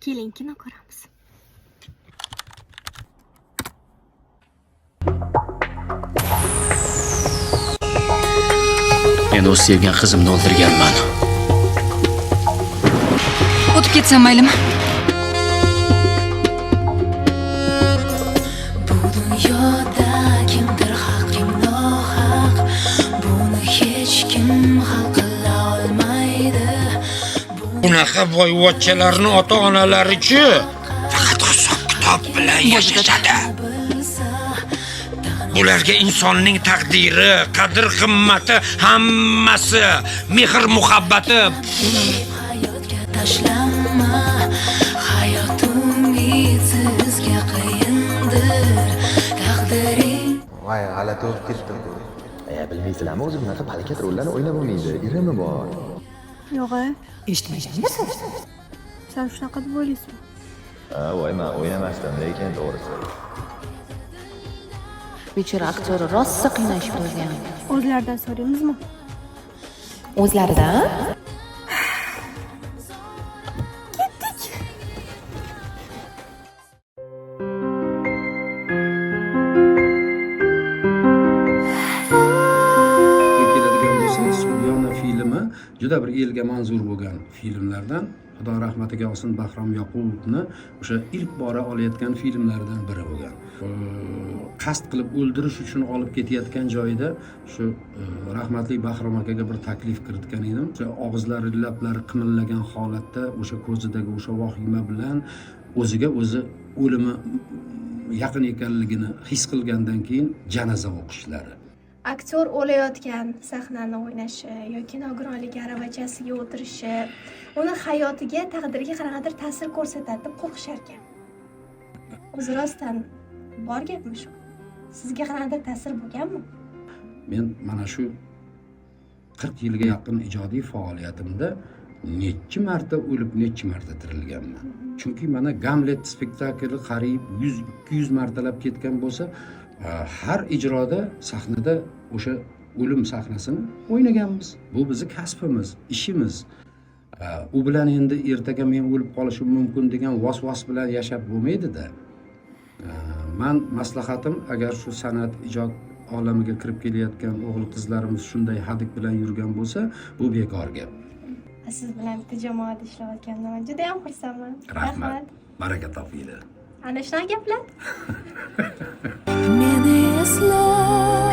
Keling, kino ko'ramiz. Men o'z sevgan qizimni o'ldirganman. O'tib ketsam maylimi? Bu dunyoda kimdir haq, kim nohaq, buni hech kim hal qila olmaydi. Bunaqa boyvachchalarni ota onalari-chi faqat hisob kitob bilan yashashadi. Bilsa Bularga insonning taqdiri, qadr qimmati, hammasi, mehr muhabbati hayotga tashlanma, hayot umidsizga qiyindir, taqdiring Voy, g'alati bo'lib ketdim. E, bilmaysizlarmi, o'zi bunaqa palakat rollarni o'ynab bo'lmaydi. Irimi bor. Yo'q, Eshitmaganmisiz? San shunaqa deb o'ylaysan? Ha, voy, man o'ynamasdim, lekin to'g'risi. Bechora aktyor rosa qiynalishib qo'ygan. O'zlaridan so'raymizmi? O'zlaridan? Keladigan bo'lsak, "Sug'diyona" filmi juda bir elga manzur bo'lgan filmlardan, Xudo rahmatiga olsin Bahrom Yoqubovni o'sha ilk bora olayotgan filmlaridan biri bo'lgan. Qasd qilib o'ldirish uchun olib ketayotgan joyida shu rahmatli Bahrom akaga bir taklif kiritgan edim. O'sha og'izlari, lablari qimillagan holatda, o'sha ko'zidagi o'sha vahima bilan o'ziga o'zi o'limi yaqin ekanligini his qilgandan keyin janoza o'qishlari. Aktyor o'layotgan sahnani o'ynashi yoki nogironlik aravachasiga o'tirishi uni hayotiga, taqdiriga qanaqadir ta'sir ko'rsatadi deb qo'rqishar ekan. O'zi rostdan bor gapmi shu? Sizga qanaqadir ta'sir bo'lganmi? Men mana shu 40 yilga yaqin ijodiy faoliyatimda nechi marta o'lib, nechi marta tirilganman. Chunki mana "Gamlet" spektakli qariyb 100-200 martalab ketgan bo'lsa, har ijroda sahnada o'sha o'lim sahnasini o'ynaganmiz. Bu bizni kasbimiz, ishimiz. U bilan endi ertaga men o'lib qolishim mumkin degan vas-vas bilan yashab bo'lmaydida. Man maslahatim, agar shu san'at, ijod olamiga kirib kelayotgan o'g'il qizlarimiz shunday hadik bilan yurgan bo'lsa, bu bekor gap. Siz bilan bitta jamoada ishlayotganimdan juda ham xursandman. Rahmat, baraka topinglar. Ana shunaqa gaplar. Meni esla.